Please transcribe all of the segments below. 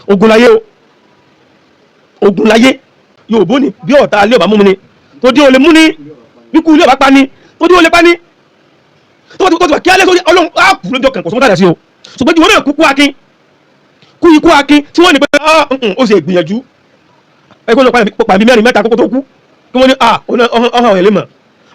Ogun láyé o, ogun láyé. Yóò bó ni bí ọ̀tá alẹ́ ọ̀bá mú mi ni tó dé olè mú ni, bí kú ilé ọ̀bá pa ni tó dé olè pa ni, tó ti wà kí alẹ́ sórí Ọlọ́run á kú lójó kan, kò sọ́mọ́tà sí o. Ṣùgbọ́n ìwọ náà kúkú akin, kú ikú akin tí wọ́n ní pé ó ṣe ìgbìyànjú ẹgbẹ́ ló pàmì mẹ́rin mẹ́ta kókó tó kú, kí wọ́n ní ọ̀hún ọ̀hún lè mọ̀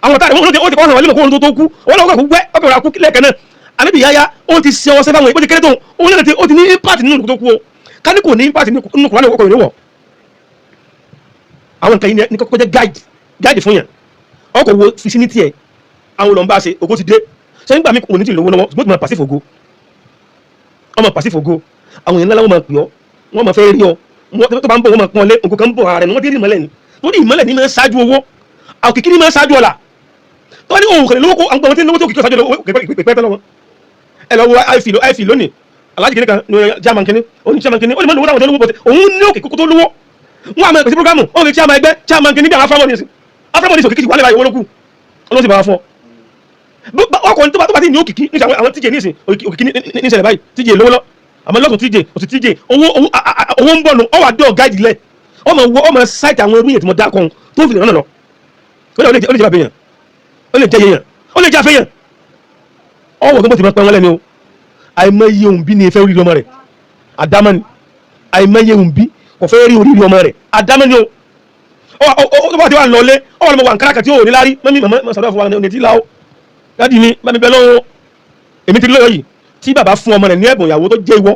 àwọn ọ̀tá rẹ̀, wọ́n ti kọ́ ọ̀hún lè mọ̀ kó tó kú. Wọ́n lọ́wọ́ kó gbẹ́ ọkọ̀ rẹ̀ kú lẹ́ẹ̀kan náà. Àníbi yáyá ó ti ṣe ọsẹ fáwọn, ó ti kéré tó òun náà, ó ti ní impact nínú tó kú o. Ká ní kò ní impact nínú kùránì ọkọ̀ ìrìnwọ̀. Àwọn nǹkan yìí ní kọ́kọ́ jẹ́ guide fún yàn. Ọkọ̀ wo vicinity ẹ̀, àwọn olùmbá ṣe ògo ti dé. Ṣé nígbà mi kò ní ti lówó lọ́wọ́, ṣùgbọ́n tí mo pàṣífò ògo, ọmọ pàṣífò ògo, àwọn èèyàn ńlá wọn máa pè ọ́, wọ́n máa fẹ́ rí ọ. Tó bá ń bọ̀, wọ́n máa pọ́n lé. Ògo kan ń bọ̀, ara rẹ̀ ni wọ́n ti rí ìmọ́lẹ̀ ni. Torí ìmọ́lẹ̀ ní máa ṣáájú owó, òkìkí ní máa ṣáájú ọ̀la. Tó bá ní òun kẹlẹ̀ lówó kó àwọn tí lówó tó kìkì ṣáájú pẹ̀pẹ́ lọ́wọ́. Ẹ lọ wo ifi lónìí, alájì kìnìún kan ní chairman kìnìún, ó ní chairman kìnìún, ó ní mọ̀ lówó táwọn tó lówó bọ̀tẹ̀ òun ní òkè kókó tó lówó. Wọn àmọ́ ìpèsè programu, ó fi chairman ẹgbẹ́, chairman kìnìún bí àwọn aframọ́ ní òkìkí wà lẹ́bàá ìwọ lókù, ọlọ́sìn sì bá wa fún ọ. Ọkọ̀ tó bá ti ní òkìkí ní àwọn tíjẹ nísìn, òkìkí ní ìṣẹ̀lẹ̀ báyìí, tíjẹ lówó lọ, àmọ́ lọ́sùn tíjẹ òsì tíjẹ owó ń bọ̀ nù. Ọ wà dé ọ̀gá ìdílé, ọmọ wo, ọmọ sáìtì àwọn irú yẹn tí mo dá kan tó fi lè rànà lọ. Ó lè jẹ́ bàbá yẹn, ó lè jẹ́ yẹn, ó lè jẹ́ àfẹ́ yẹn. Ọwọ́ gbọ́dọ̀ ti máa pẹ́ wọn lẹ́nu o. Àìmọye òun bí ni fẹ́ rí ọmọ rẹ̀ àdámọ́ ni. Àìmọye òun bí kò fẹ́ rí oríire ọmọ rẹ̀ àdámọ́ ni o. Ó bá ti wà lọlé, ọ wà lọ́mọ wà nkárà kàtí ò ní lárí mọ́mí màmá sọ̀rọ̀ fún wa ní ti la o. Daddy mi bá mi bẹ lọ́wọ́, èmi ti lọ́yọ̀ yìí tí bàbá fún ọmọ rẹ̀ ní ẹ̀bùn ìyàwó tó jẹ́ ìwọ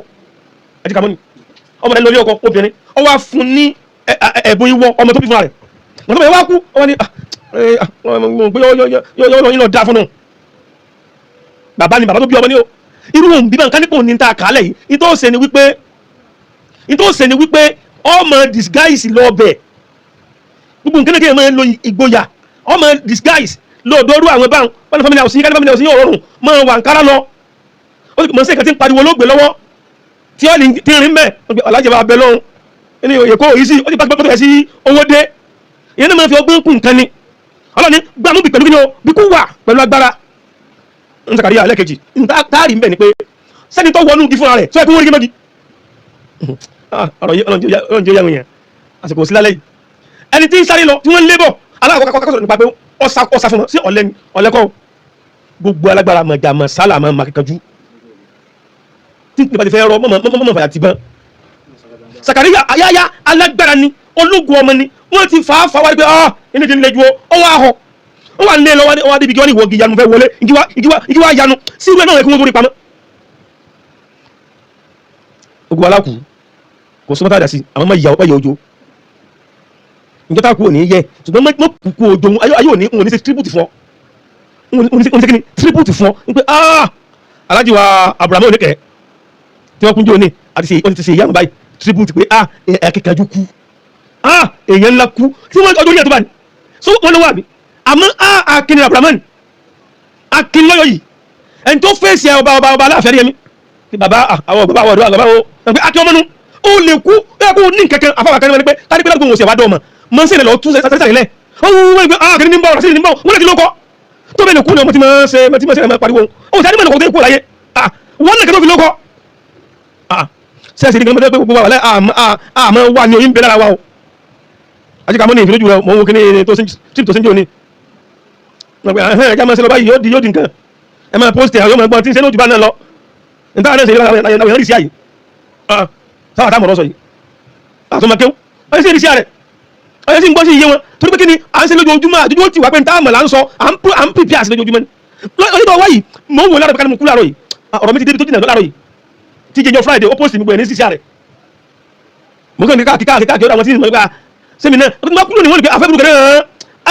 ẹ̀jẹ̀ kàmọ́ni. Ọmọ rẹ̀ lórí ọkọ obìnrin, ó wá fún ní ẹ̀bùn ìwọ ọmọ tó bí fúnra rẹ̀. Wọ́n tó bẹ̀ wá kú, ọmọ ní pé yọ yín lọ dá fún un. Bàbá ni bàbá tó bí ọmọ ní o. Irú òun bíbá nǹkan nípò ní ta kálẹ̀ yìí, ìtò ṣe ni wípé ọmọ disguise lọ bẹ̀. Gbogbo nǹkan náà kí ẹ máa lo ìgboyà, ọmọ disguise lọ́ọ̀dọ́rú àwọn báwọn wọn ní family house yín, ká ní family house yín ọ̀rọ̀rùn máa wà nkárá lọ. Ó sì mọ̀ sí nǹkan tí ń pariwo ló gbé lọ́wọ́ tí ó ní tí ń rìn mẹ́ alájẹ bá bẹ lọ́hùn ní èkó yìí sí. Ó ti bá gbọ́ tó yẹ sí owó dé, ìyẹn náà máa fi ọgbọ́n kún nǹkan ni. Ọlọ́ni gbàmú bí pẹ̀lú kí ni o, bí kú wà pẹ̀lú agbára ń sàkàríyà. Lẹ́ẹ̀kejì táàrí ń bẹ̀ ni pé sẹ́ni tó wọnú igi fúnra rẹ̀ sọ ẹ kí wọ́n rí kí mọ́gi. Ọ̀rọ̀ yìí, Ọlọ́run jẹ́ yàwó yẹn àsìkò sí lálẹ́ yìí. Ẹni tí ń sáré lọ tí wọ́n ń lé bọ̀, alákọ̀ọ́kọ́ sọ̀rọ̀ nípa pé ọ̀sá fún wọn sí ọ̀lẹ́ ni ọ̀lẹ́kọ̀. Gbogbo alágbára mọ̀jà mọ̀ sálà mọ̀ màkìkanjú tí nípa ti fẹ́ rọ mọ̀ fàyà ti bán. Sàkàríyà ayáyá alágbára ni, ológun ọmọ ni. Wọ́n ti fà á fà wá pé ah, inú ti ń le ju o. Ó wá họ, ó wà nílé lọ́wọ́, wá débi kí wọ́n ní ìwọ igi yanu fẹ́ wọlé, igi wá yanu sí irú ẹ̀ náà yẹ kí wọ́n tó rí pamọ́. Ogun alákù kò sọ́mọ́tà dà sí àwọn ọmọ ìyàwó ọ̀yẹ̀ ojo nǹkan tá a kú òní yẹ, ṣùgbọ́n mọ́ kúkú ojo ayé òní òní ṣe tribute fún ọ, òní ṣe kíni tribute fún ọ ń pé ah, alájí wa Abrahamu oníkẹ́ tí wọ́n kún jẹ́ òní àti ṣe òní ti ṣe ìyá báyìí tribute pé ah, akíkanjú kú, ah, èèyàn ńlá kú tí wọ́n ọjọ́ orí ẹ̀ tó bá ní so wọ́n lọ́wọ́ àbí. Àmọ́ ah, akíní Abrahamu akin lọ́yọ̀ yìí, ẹni tó fèsì ẹ ọba aláàfẹ́ rí ẹ̀mí bàbá àwọn bàbá àwọn ọ̀dọ́ àgbà o pé akin ọmọ nu ó lè kú ẹ kó ní nkẹkẹ afáwà kan ní wọn ni pé kárí pé ládùúgbò wọn sì wá dọ́ ọmọ mọ sí ilẹ̀ lọ tún sẹ́sẹ́ lẹ̀ ó wọ́n gbé ah, kìnìún ní bọ̀ ọ̀rọ̀ sí ní bọ̀ wọ́n lè ti lóko tó bẹ́ẹ̀ lè kú ni ọmọ tí máa ń ṣe tí máa ń ṣe máa pariwo ó sì á ní mọ̀ tó kú láyé. Ah, wọ́n lè kẹ́ tó fi lóko. Ah, sẹ́ẹ̀sì ní gbọ́dọ̀ pé gbogbo wa wà àmọ́ wà ní oyin bẹ́ẹ̀ lára wa o. Àti kàmọ́ ní ìfìlójú rẹ̀ mọ̀ ń wo kíní tó sí ń jò ní ẹ̀hẹ́n ẹ̀já máa ṣe lọ báyìí, yóò di nǹkan. Ẹ máa post ẹ̀, yóò máa gbọ́n tí ń ṣe lójú bá náà lọ níta náà ṣe àwọn èèyàn rí sí àyè sáwà táwọn ọ̀rọ̀ sọ yìí àtọmọkéwù ọ̀yẹ́ sí ìrísí rẹ̀, ọ̀yẹ́ sí ń gbọ́ sí iye wọn, torí pé kí ni à ń ṣe lójoojúmọ́ àdúgbò tí wà pé níta àmọ̀ là ń sọ, à ń pìpì àṣẹ lójoojúmọ́ ni. Lọ́jọ́ tó wá yìí, mò ń wò lára pé ká ní mo kú láàárọ̀ yìí, ọ̀rọ̀ mi ti débi tó jìnnà láàárọ̀ yìí tí jẹjọ Friday ó post mi gbé ní sísí rẹ̀. Mo kàn ní káàkiri káàkiri káàkiri ọ̀dọ̀ àwọn tí ń mọ̀ nípa sẹ́mi náà mo bá kúrò ní wọ́n ní pé àfẹ́ burúkú náà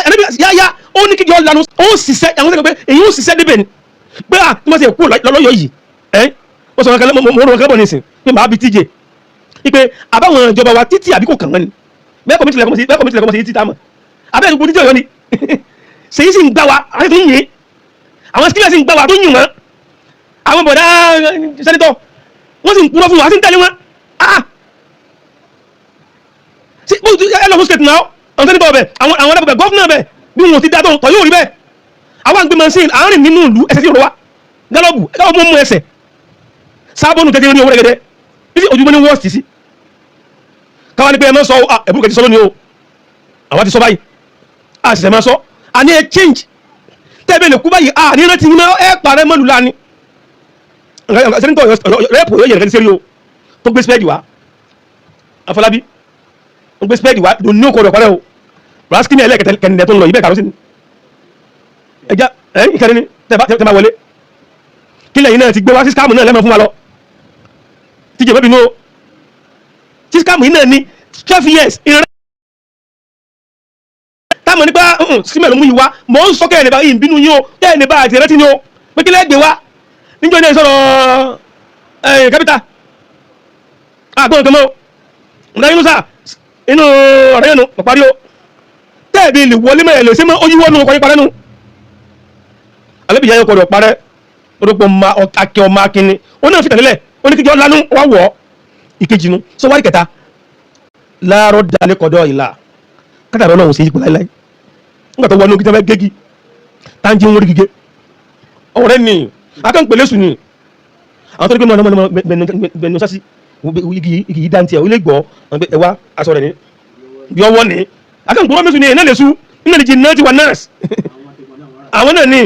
ẹ̀rẹ́bí yáyá ó ní kíkẹ́ ọ̀lànà ó ṣiṣẹ́ àwọn sẹ́kẹ̀ pé èyí ó ṣiṣẹ́ débẹ̀ ni pé à tí wọ́n ṣe kú lọ́yọ̀ yìí ẹ́ ó sọ wọn mo rò wọn kẹ́bọ̀ nísìn pé màá bi tíje ipe àbáwọn ìjọba wa títí àbí kò kàn wọ́n ni bẹ́ẹ̀ kọ́ mi tilẹ̀ kọ́ mọ̀ sí, bẹ́ẹ̀ kọ́ mi tilẹ̀ kọ́ mọ̀ sí títí tá a mọ̀ abẹ́rẹ́ gbogbo títí Ọ̀yọ́ ni. Ṣèyí sì ń gbá wa àti tó ń yìn, àwọn sílẹ̀ sì ń gbá wa tó ń yìn wọ́n, àwọn bọ̀dá senator wọ́n sì ń kúrọ́ fún wa, sì ń tẹ̀lé wọn. Ah, ẹ lọ fún state náà, àwọn senator ọbẹ̀, àwọn alábọ̀bẹ̀, governor bẹ̀, bí wọn ò ti dá tó tọ̀ yóò rí bẹ́ẹ̀. Àwọn àgbẹ̀ machine àárín nínú ìlú ẹsẹ̀ sí ìrọ̀ wa gálọ́ọ̀bù gálọ́ọ̀bù mú ẹsẹ̀ sábọ́nù tẹ́tẹ́ ní owó rẹ̀gẹ̀dẹ̀ títí ojúmọ́ ní wọ́ọ̀sì sí. Káwá ní pé ẹ má sọ ẹ̀bùrú kẹ́tí sọ lónìí o. Àwa ti sọ báyìí, a sì sẹ̀ máa sọ. Àní ẹ change tẹ́ẹ̀bẹ̀ lè kú báyìí, a ní rántí yín, ẹ parẹ́ mọ́lù lánìí. Sẹ́ńtọ̀ rẹ́pù yóò yẹ nǹkan sẹ́rí o tó gbé spẹ́ẹ̀dì wá. Afọlábí ó gbé spẹ́ẹ̀dì wá ló ní òkò rẹ̀ parẹ́ o. Raskini ẹlẹ́kẹ̀kẹ́ tó ń lọ yìí bẹ́ẹ̀ kàró sí ni ẹja ẹ ìkẹrin ni tẹ́ bá wọlé. Kí lẹ́yìn náà ti gbé wá sí scam náà lẹ́mọ̀ fún wa lọ tíjẹ̀ mẹ́bìnú o. Tí scam yìí náà ní 12 years ìrìn táwọn nípa símẹ̀ ló mú yìí wá. Mọ̀ ń sọ kẹ́ ẹ̀ nípa ìbínú yín o, kẹ́ ẹ̀ nípa àti ìrántí ni o pé kí lẹ́ gbé wá níjọ́ ní sọ̀rọ̀ ẹ̀ kápítà àgbọ̀n kan mọ́ ǹda inú sà inú ọ̀rẹ́ yẹn nu mọ̀ parí o. Tẹ́ẹ̀bí lè wọlé mẹ́rẹ̀ lè ṣe mọ́ oyíwọ́ nù ọkọ̀ yín parẹ́ nu. Alẹ́bí yẹn kọ̀ parẹ́ orúkọ akẹ́ ọmọ akínní ó náà fi tẹ̀lélẹ̀ ó ní kíjọ́ lánú wá wọ̀ ọ́ ìkejì nu. Sọ wárí kẹta láàárọ̀ dalẹ̀ kọ̀dọ̀ ìlà kátàrọ̀ náà ò sí ipò láíláí nígbà tó wọnú kíjọba gégi táǹjì ń wọlé gígé ọ̀rẹ́ ni akẹ́ǹpẹ̀lẹ́ sùn ni àwọn tó ní pé mọ̀ ọmọ gbẹ̀nu sásì igi igi yìí dáńtì ẹ̀ ó lè gbọ́ ẹ wá aṣọ rẹ̀ ní bí ọwọ́ ní akẹ́ǹpẹ̀lẹ́ mẹ́sùn ní ẹ̀ náà lè sú nínú ìjì náà ti wà nọ́ọ̀sì. Àwọn náà ní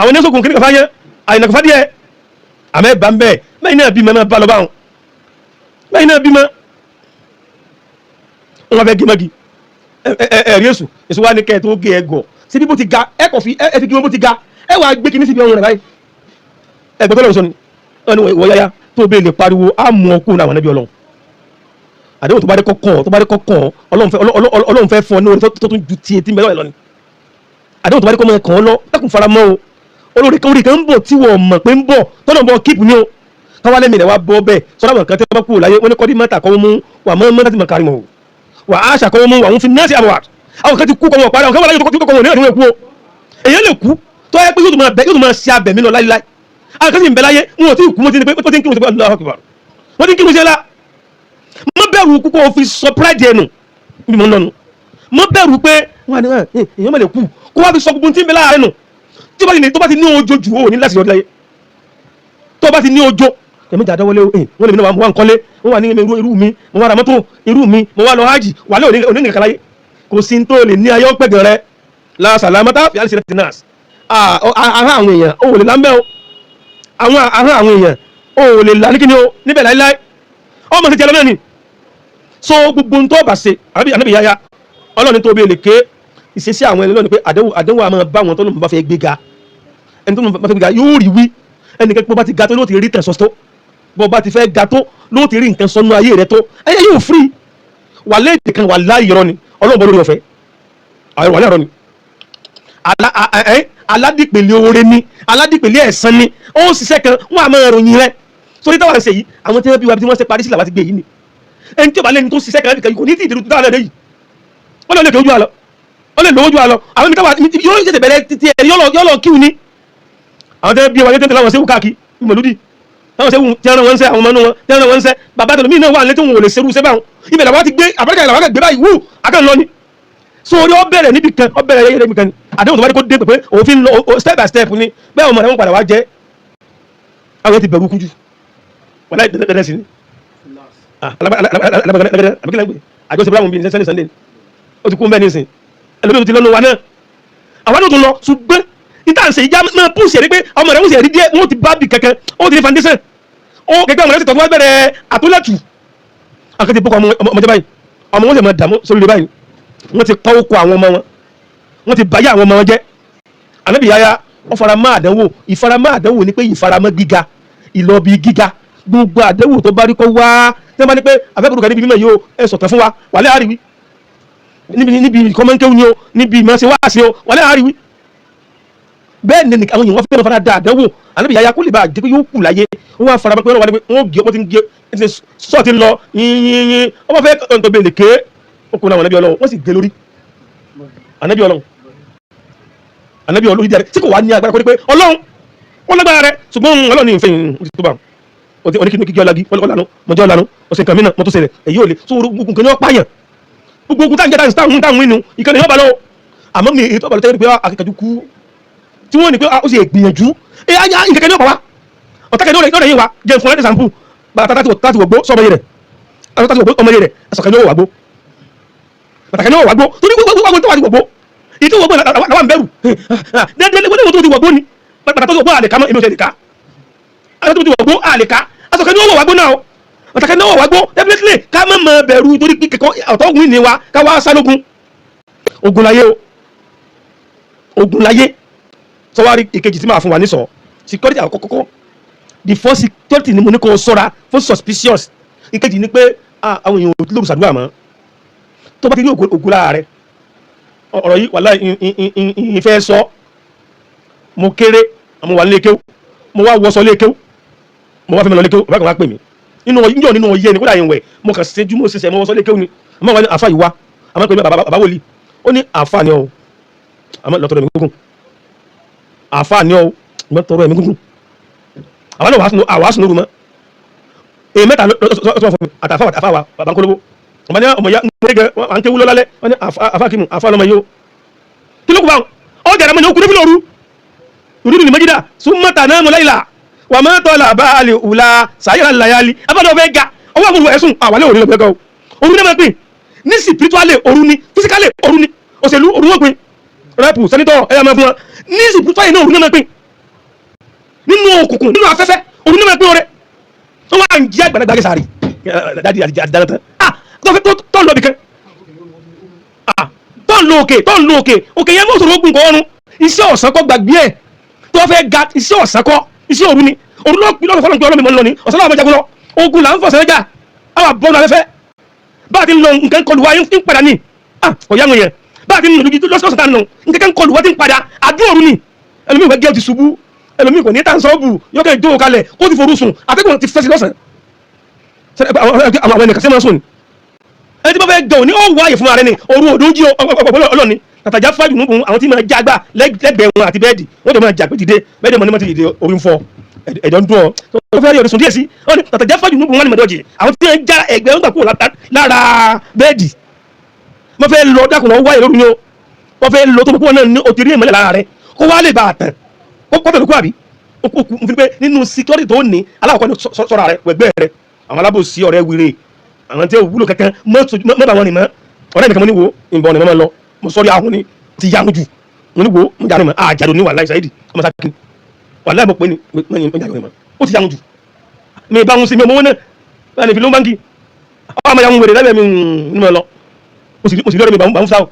àwọn ní sókun kíníkà fáyẹ àyìnà kọfà díẹ̀ àmẹ́ bá ń bẹ́ẹ̀ bẹ́ẹ̀ náà bímọ náà bá lọ báwọn bẹ́ẹ̀ náà bímọ wọn fẹ́ gé mọ́gi ẹ̀rí èṣù. Èṣù wa ní kẹ́ ẹ̀ tó gé ẹ gọ̀ sí bí bó ti ga ẹ kọ̀ fi ẹ fi kí wọ́n bó ti ga ẹ wàá gbé kíní síbi ọrùn rẹ̀ báyìí. Ẹ gbọ́dọ̀ lọ́wọ́ sọ ni wọ́n ní wọ́n yáyá tó bẹ́ẹ̀ lè pariwo á mú ọ kúrò àwọn ẹbí Ọlọ́run. Àdéhùn tó bá dé kọ́kàn tó bá dé kọ́kàn Ọlọ́run fẹ́ fún ọ ní orí tó tún ju tiẹ̀ tí ń bẹ lọ́rẹ̀ lọ ni. Àdéhùn tó bá dé kọ́ mọ́ ẹ kàn án lọ dákun fara mọ́ o. Olórí kan orí kan ń bọ̀ tí wọ́n mọ̀ pé ń bọ̀ tọ́nà bọ̀ kíìpù ni o. Káwálẹ̀ mi rẹ̀ wá bọ́ bẹ́ẹ̀ sọ́dọ̀ àwọn kan tí wọ́n bá kúrò láyé wọ́n ní kọ́dí mẹ́ta kọ́ mú wà mọ́ mọ́tà tí mo kárí mọ́ o wà á ṣàkọ́ mú wà ń fi nẹ́ẹ̀sì àbọ̀wà. Àwọn kan ti kú kọ́ wọn parí, àwọn kan wà láyé tó kọ́ wọn ní ẹ̀dínwó kú o. Èyàn lè kú tó yẹ pé yóò tún máa ṣe abẹ̀mí lọ láíláí. Àwọn kan sì ń bẹ láyé, wọn ò tí ì kú, wọ́n ti ní pé wọ́n ti ń kírun sí pé Allahu Akbar, wọ́n ti ń kírun sí ẹ la. Má bẹ̀rù kú kó o fi sọ pride ẹnu bí mo ń lọ́nu. Má bẹ̀rù pé wọ́n á ní èèyàn má lè kú kó wá fi sọ gbogbo tí ń bẹ láàárín nù. Tí tó bá ti ní ojo jù, ó ní láti yọrí láyé. Tó bá ti ní ojo ẹ̀mí jà dáwọ́lé o. Wọ́n lè mi náà wà ń kọ́lé, wọ́n wà ní irú mi, mo wà ra mọ́tò irú mi, mo wà lọ hajj wà lé òní nìkan láyé. Kò sí tó lè ní ayọ́ pẹ̀gàn rẹ la sàlámátà fi àlìsí rẹ̀ nurse. Ahọ́n àwọn èèyàn ó lè lámbẹ́ o. Àwọn ahọ́n àwọn èèyàn ó lè là ní kíni o níbẹ̀ láíláí. Ọmọ ti jẹ lọ náà ni. So gbogbo ń tó bá ṣe àbí ànábì yáyá Ọlọ́run tó bí lè ké ìṣesí àwọn ẹni lọ́nà pé àdéhùn àmọ́ bá wọn tó lóun bá fẹ́ gbéga. Ẹni tó lóun bá fẹ́ gbéga yóò rí wí. Ẹnì kẹ́kẹ́ bó bá ti ga tó ló ti rí tẹ̀sán tó, bó bá ti fẹ́ ga tó ló ti rí nǹkan sọnù ayé rẹ tó ayé yóò firi wà léèdè kan wà láàyè rọ ni. Ọlọ́run bọ́ lórí ọ̀fẹ́ àwọn wà lẹ́rọ ni aládìpẹ̀lẹ̀ oore ni, aládìpẹ̀lẹ̀ ẹ̀san ni. Ó ń ṣiṣẹ́ kan wọ́n á máa ròyìn rẹ sórí táwọn ṣe yìí. Àwọn tí wọ́n bí wa bí wọ́n ṣe parí sí làwọn ti gbé yìí ni. Ẹni tí ó bá lẹ́ni tó ṣiṣẹ́ kan nìkan kò ní tí ìdèrú táwọn náà dé yìí. Wọ́n lè lè ojú àlọ́, ó lè lówó ju àlọ́. Àwọn ibi táwọn yóò ṣẹ̀ṣẹ̀ bẹ̀rẹ̀ títí ẹ̀ yóò lọ kíw ni. Àwọn tí wọ́n bí wa yóò tẹ̀lé àwọn sẹ́wù káàkiri mọ̀lúdì, táwọn sẹ́wù tí wọ́n rán wọn ń sẹ́, àwọn ọmọ inú wọn tí wọ́n rán wọn ń sẹ́. Bàbá tẹ̀lé mí náà wà létí wọn ò lè ṣerú sẹ́ báwọn. Ibẹ̀ làwọn ti gbé àbẹ́rẹ́ làwọn gbé báyìí wú akẹ́ lọ ni. So orí ọ bẹ̀rẹ̀ níbi kan, ọ bẹ̀rẹ̀ yẹ́yẹ́ níbi kan ni. Àdéhùn tó bá dé kó dé pé òfin lọ step by step ni. Bẹ́ẹ̀ ọmọ rẹ̀ wọ́n padà wá jẹ́ àwọn ti bẹ̀rù kújú wọ́n láì dẹ́dẹ́ sí ni alábàgẹ́dẹ́ àjọṣe bíláwọn bíi Sunday Sunday ó ti kú mbẹ́ nísìn. Ẹlòmíì tó ti lọ́nu wa náà àwọn náà tó lọ. Ṣùgbọ́n níta ń ṣe ìjà máa pùsì ẹ̀rí pé ọmọ rẹ̀ ń ṣe ẹ̀rí díẹ̀, wọ́n ti bá bì kankan, ó ti ní foundation ó kẹ̀kẹ́ ọmọ rẹ̀ sì tọ́jú wá bẹ̀rẹ̀ àtúlẹ̀tù akẹ́tì boko ọmọdé báyìí. Ọmọ wọn sì máa dààmú sórí ilé báyìí. Wọ́n ti kọ́ oko àwọn ọmọ wọn, wọ́n ti báyà àwọn ọmọ wọn jẹ́. Ànábì yáyá wọ́n fara mọ́ àdánwò. Ìfaramọ́ àdánwò ni pé ìfaramọ́ gíga, ìlọbi gíga. Gbogbo àdánwò tó bá rí kọ́ wá tí wọ́n bá ní pé afẹ́kùrù kan níbi mímọ̀ yìí o, ẹ sọ̀tàn fún wa wàlẹ́ àríwí níbi ìkọ́mọ́ńkéwù ni o, níbi ìmọ̀ọ́sẹ̀ wá sí o, wàlẹ́ àríwí. Bẹ́ẹ̀ ni àwọn èèyàn wọ́n fẹ́ràn fara da àdánwò. Ànábì yáyá kó lè bá àjẹ́ pé yóò kù láyé, wọ́n wá fara pé wọ́n wá ní pé wọ́n gé wọ́n ti ń gé sọ́ọ̀tì lọ yínyínyín. Wọ́n fẹ́ ọ̀ntọ́ bẹ́ẹ̀ lè ké okùn àwọn ànábì Ọlọ́run, wọ́n sì gé lórí ànábì Ọlọ́run. Ànábì Ọlọ́run díẹ̀ tí kò wá ní agbára kó ní pé Ọlọ́run wọ́n lágbára rẹ̀, ṣùgbọ́n Ọlọ́run ní ìfẹ́ yìí tó bá wọn oníkí kíkí ọlági ọlànà mọ̀jọ́ ọlànà ọ̀sẹ̀ nǹkan mìíràn mọ́tò ṣẹlẹ̀ èyí ò lè so gbogbo nǹkan ní wọ́n pààyàn. Gbogbo ogun táwọn jẹ́ táwọn inú ìkànnì yóò bá lọ. Àmọ́ mi èyí tó bá lọ tẹ́lẹ̀ pé akíkanjú kú tí wọ́n ní pé ó sì gbìyànjú nǹkan ní ọ̀pá wa ọ̀tá kẹ́ni ọ̀rẹ́ yìí wa jẹ́ fún ẹ̀ sample bàtà láti wọ̀ gbó sọ́mọ yìí rẹ̀. Aṣọ tó ọmọ rẹ̀ aṣọ kan ní ó wà gbó, bàtà kan ní ó wà gbó, torí gbogbo tó wà ní gbogbo ìtò wọ́gbó làwọn ń bẹ̀rù dédé wọ́n tó ti wọ̀gbó ni. Bàtà tó ti wọ̀gbó àlèká mọ́, èmi ò tẹ̀ lè ká. Aṣọ tó ti wọ̀gbó àlèká, aṣọ kan ní ó wà gbó náà o, bàtà kan ní ó wà gbó. Definitely ká má mọ bẹ̀rù, torí kíkọ́ ọ̀tọ̀ ògùn ní wa ká wá sálógun. Ogun láyé o, ogun láyé. Sọwárí ìkejì tí màá fún wa ní sọ security àkọ́kọ́, the first security ni mo ní kó o sọ́ra fún suspicious. Ìkejì ni pé àwọn èèyàn ò lóru sàdúrà mọ́. Tó bá ti rí ògo lára rẹ, ọ̀rọ̀ yìí wàláhì ìfẹ́ sọ. Mo kéré, mo wà nílé kéwú, mo wá wọṣọ lé kéwú, mo wá fẹ́ mi lọ lé kéwú. Bàbá kan wá pè mí nínú ọyọ́, nínú ọyẹ́ ni kódà yẹn wẹ̀. Mo kàn ṣe mo ṣẹṣẹ mo wọṣọ lé kéwú ni. Àmọ́ wà ní àfa yìí wá, àmọ́ pè mí bàbá wòlíì. Ó ní àfa ni ọ, àmọ́ lọ́tọ̀rọ̀ ẹ̀mí gúngùn. Àfa ni ọ, lọ́tọ̀rọ̀ ẹ̀mí gúngùn. Àwọn náà wàá sùn lóru mọ́. Èyí mẹ́ta lọ́sọ̀ fún mi, àtàfà àtàfà wa bàbá ńkólóbó. Ọmọ ní ọmọ ya ń gbé à ń kéwú lọ́lálẹ́. Wọ́n ní àfa kìmù, àfa lọ́mọ yìí o. Kí ló kú báwọn ọ jàrá mọ́ ní okùn nífìlẹ̀ òru òru ní mẹ́jìdá súnmọ́ta náà mọ́ láìla wà má tọ́lá bá a lè wùlá sàyẹ́rà láyálí abájọ́ fẹ́ ga ọwọ́ àbúrò ẹ̀sùn àwálẹ̀ òru lọ́gbẹ̀ẹ́ gan o. Òru náà máa pín ní spiritually, òru ni physically, òru ni òṣèlú, òru wọ́n pín rep, senator, ẹ̀yà máa fún wọn ní spiritually náà. Òru náà máa pín nínú òkùnkùn, nínú afẹ́fẹ́, òru náà máa pín ọrẹ. Wọ́n wá ń jí àgbàlagbà gẹ̀ẹ́sàárì dáàdi àti àdáná tán. Ah, tó fẹ́ tó ń lọ bìkan, ah, tó ń lo òkè, tó ń lo òkè, òkè yẹn mọ̀ sọ̀rọ̀ ogun kọ́ ọ̀run. Iṣẹ́ ọ̀sán kọ́, gbàgbé ẹ̀. Tó fẹ́ ga, iṣẹ́ ọ̀sán kọ́, iṣẹ́ òru ni. Òru lọ́sọ̀ fọlọ́n pé ọlọ́mọ lọ ní ọ̀sán náà, jagun lọ. Ogun là ń fọ̀sẹ̀ lẹ́jà, àwọn àbọ̀nù afẹ́fẹ́ bá a ti ń lọ, nǹkan kọlù wa ń padà ní. Ah, ọ̀yá wọn yẹn bá a ti ń lọ lọ́sọ̀ọ̀sán tá a ń lọ, nǹkan kọlù wa ti ń padà. Àdúrà òru ni. Ẹlòmíì wẹ́ gẹ́ ti ṣubú, ẹlòmíì kò ní tà ń sọ́ọ̀bù yọkẹ́ ìjókòó kalẹ̀ kó ti forú sùn, àtẹ́gùn ti fẹ́ sí lọ́sàn. Àwọn ẹnìkan sẹ́ máa sùn ni. Ẹni tí wọ́n fẹ́ jọ ní ó wá àyè fún ara ẹni òru òdó jí ọlọ́ni tàtàjà fájú nùbù. Àwọn tí máa jágbá lẹ́gbẹ̀ẹ́ wọn àti bẹ́ẹ̀dì, wọ́n jọ máa jà pé dìde bẹ́ẹ̀dì, mọ̀ ní mọ̀ ti dìde, orí ń fọ́, ẹ̀dọ̀ ń dùn ọ́, tó fẹ́ rí ọdún sùn díẹ̀ sí. Wọ́n ní tàtàjà fájú nùbù wọn ni mọ̀dọ́jì. Àwọn tí wọ́n já ẹgbẹ́ wọn gbà kúrò lára bẹ́ẹ̀dì, wọ́n fẹ́ lọ dákùn lọ wáyé lóru ni ó wọ́n fẹ́ lọ tó mọ̀ kó wọn náà ní òtí rí ìmọ̀lẹ̀ lára rẹ̀ kó wá lè bá a tàn kó kọ́ tẹ̀lé kó àbí ó kú. Fi pé nínú security tó ní, alákọ̀ọ́kọ́ ní sọ́ra rẹ̀ wẹ̀gbẹ́ rẹ̀, àwọn alábòsí, ọ̀rẹ́ wèrè, àwọn tí ó wúlò kankan, mọ́ bá wọn rìn mọ́. Ọ̀rẹ́ mi kan, mo ní wo ìbọn ni mo máa lọ, mo sọ́rí ahun ni ti yahun jù. Mo ní wo mo jà ní mọ́ àjàdò ní wàhálà ìsàìdì ọmọ sákìn wàhálà. Mo pè ní mo ní mo jà ní mọ́, ó ti yahun jù. Mi bá wọn sí mi ọmọ wọn náà báyìí ní fi ló ń báńkì ọmọ yahun wèrè lábẹ́ mi ní mo lọ. Mo sì lọ́rẹ́ mi bá ń sá o.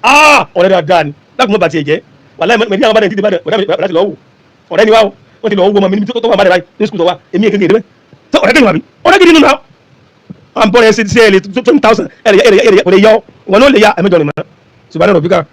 Ah, ọ̀rẹ́ dáadáa ni, lákùnmọ́ bàtì ẹ̀jẹ̀ wàhálà mẹ́rin àwọn bá dẹ̀ títí bá dẹ̀ láti lọ́ọ́ wò. Ọ̀rẹ́ ni wá o, wọ́n ti lọ́ọ́ wò ọmọ mi níbi tó wà bá dẹ̀ báyìí ní sukùl tó wà. Èmi èkéńké débẹ̀ ọ̀rẹ́ kìnìún àbí ọ̀rẹ́ kìnìún nínú náà à ń bọ̀ rẹ̀ ṣe ẹ̀ lè 20,000 ẹ̀ lè kò lè yọ wọn náà lè ya ẹ̀mẹ́jọ ni mọ́. Subhana rabbika.